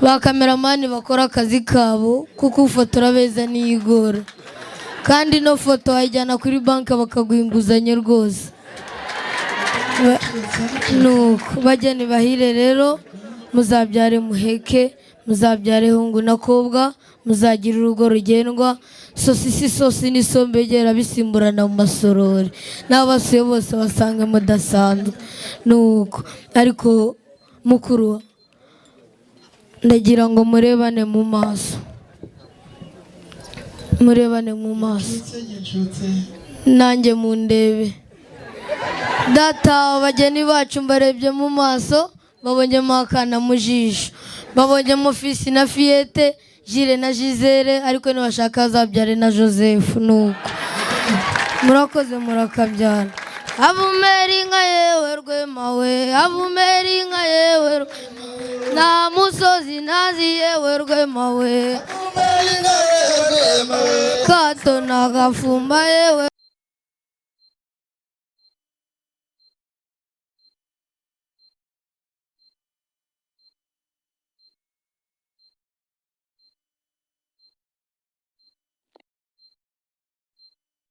Ba cameraman bakora akazi kabo, kuko ufotora beza niyigora, kandi ino foto wayijyana kuri banki bakaguha inguzanyo rwose. Nuko bageni bahire rero, muzabyare muheke, muzabyare hungu na kobwa, muzagira urugo rugendwa. Sosisi, isosi n'isombe gera bisimburana mu masorori, n'abasuye bose basanga mudasanzwe. Nuko ariko mukuru, ndagira ngo murebane mu maso, murebane mu maso. Gicutse. Nanjye mundebe. Data, abageni bacu mbarebye mu maso, babonyemo akana mu jisho, babonyemo fils na fillette, Jules na Gisele, ariko nibashaka azabyare na Joseph. Nuko murakoze, murakabyara. Avumera inka yewe Rwema we, avumera inka yewe Rwema, nta musozi ntazi yewe Rwema we, kato na gafumba yewe.